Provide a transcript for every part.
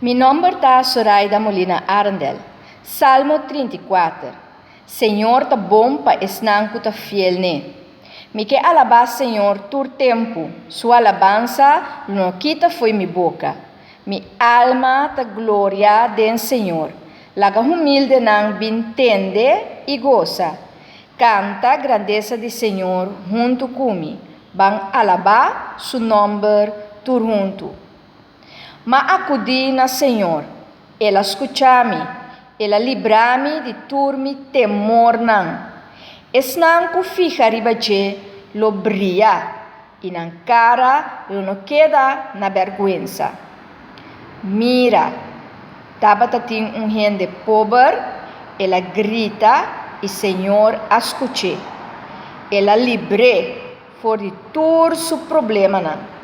Mi nomber ta Soraida Molina Arendel. Salmo 34. Señor ta bon pa esnan ku ta fiel n'e. Mi ke alabá Señor tur tempu, su alabansa lo no kita fo'i mi boka. Mi alma ta gloria den Señor. Laga humildenan bin tende i gosa. Kanta grandesa di Señor huntu ku mi, ban alabá su nòmber tur huntu. M'a akudí na Señor, El a skuchá mi, El a librá mi di tur mi temornan. Esnan ku fiha riba dje lo bria, i nan kara lo no keda na bèrgwensa. Mira! Tabata tin un hende pober, el a grita i Señor a skuch'é. El a libr'é for di tur su problemanan.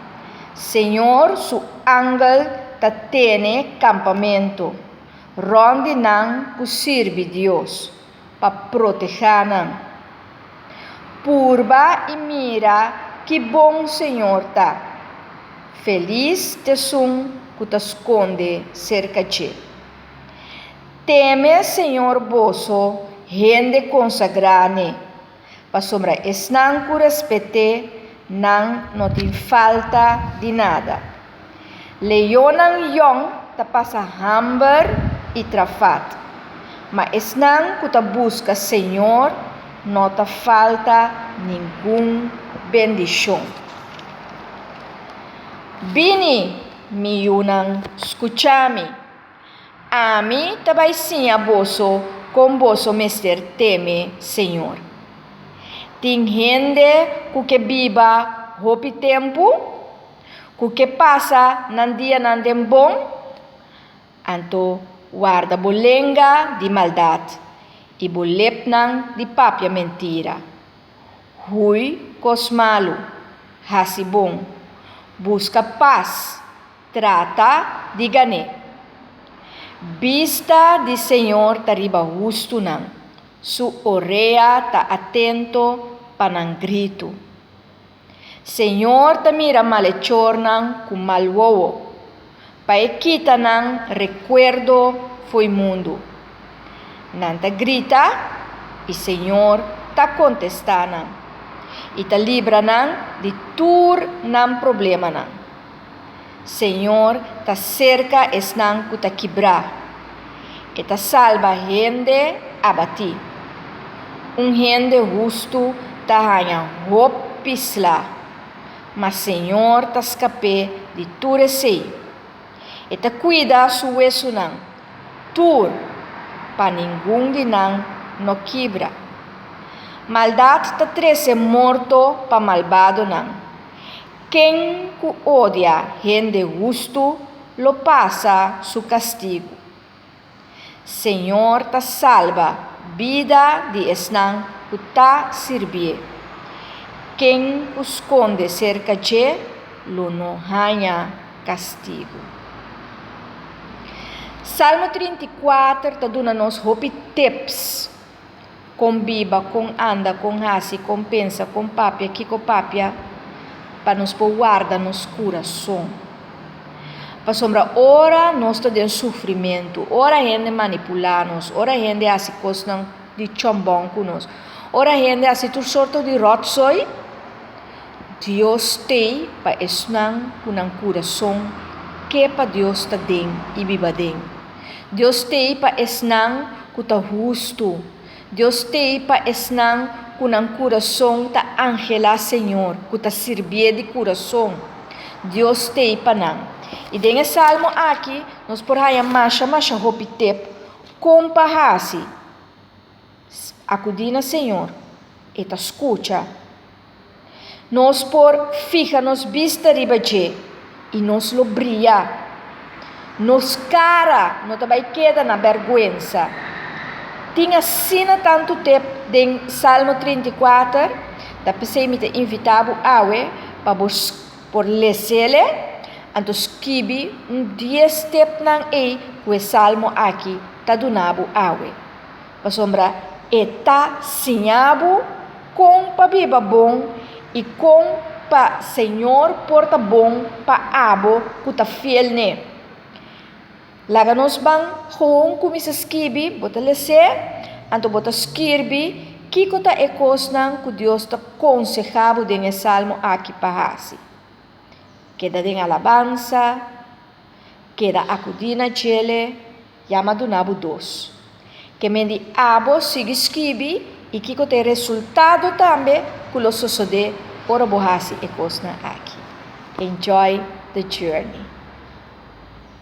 Señor su angel ta tene kampamentu rònt di nan ku sirbi Dios, pa protehá nan. Purba i mira ki bon Señor ta. Felis t'esun ku ta skonde serka dje. Teme Señor boso hende konsagrá n'e, pasobra esnan ku respet'é nan no tin falta di nada. Leonnan yòn ta pasa hamber i trafat, ma esnan ku ta buska Señor no ta falta ningun bendishon. Bini, mi yunan, skucha mi. Ami ta bai siña boso kon boso mester teme Señor. Tin hende ku ke biba hopi tempu, ku ke pasa nan dianan den bon? Anto warda bo lenga di maldat i bo lepnan di papia mentira. Hui kos malu, hasi bon, buska pas. Trata di gan'é. Bista di Señor ta riba hustunan, su orea ta atento pa nan gritu. Señor ta mira malechornan ku mal wowo, pa e kita nan rekuerdo fo'i mundu. Nan ta grita, i Señor ta kontestá nan, i ta libra nan di tur nan problemanan. Señor ta serka esnan ku ta kibrá, E ta salba hende abatí. Un hende hustu ta haña hopi sla, ma Señor ta skap'é di tur esei. E ta kuida su wesunan tur, pa ningun di nan no kibra. Maldat ta trese morto pa malbadonan. Ken ku odia hende hustu lo pasa su kastigu. Señor ta salba bida di esnan ku ta sirbié. Ken ku skonde serka dje lo no haña kastigu. Salmo 34 ta duna nos hopi tips Kon biba, kon anda, kon hasi, kon pensa, kon papia, kiko papia, pa nos por warda nos kurason. Pasobra ora nos ta den sufrimentu, ora hende manipulá nos, ora hende hasi kosnan di chòmbòn ku nos, ora hende hasi tur sorto di ròtsoi, Dios t'ei pa esnan ku nan kurason ke pa Dios ta den i biba den. Dios t'ei pa esnan ku ta hustu. Dios t'ei pa esnan ku nan kurason ta anhelá Señor, ku ta sirbié di kurason. Dios t'ei pa nan. I den e salmo aki nos por haña masha masha hopi tep kon pa hasi. Akudí na Señor, e ta skucha. Nos por fiha nos bista riba dje i nos lo bria. Nos kara no ta bai keda na bèrgwensa. Tin asina tantu tep den Salmo 34, ta p'esei mi ta invitá bo awe pa bo por les'el anto skibi un dies tepnan ei ku e salmo aki ta duna bo awe. Pasobra e ta siña bo kon pa biba bon i kon pa Señor por ta bon pa abo ku ta fiel n'e. Laga nos ban gewoon kuminsá skibi, bo ta les'é, anto bo ta skirbi kiko ta e kosnan ku Dios ta konsehá bo den e salmo aki pa hasi. Keda den alabansa, keda akudí na djele, yama duna bo dos. Ke men di abo sigui skibi i kiko ta e resultado tambe ku lo sosodé ora bo hasi e kosnan aki. Enjoy the journey!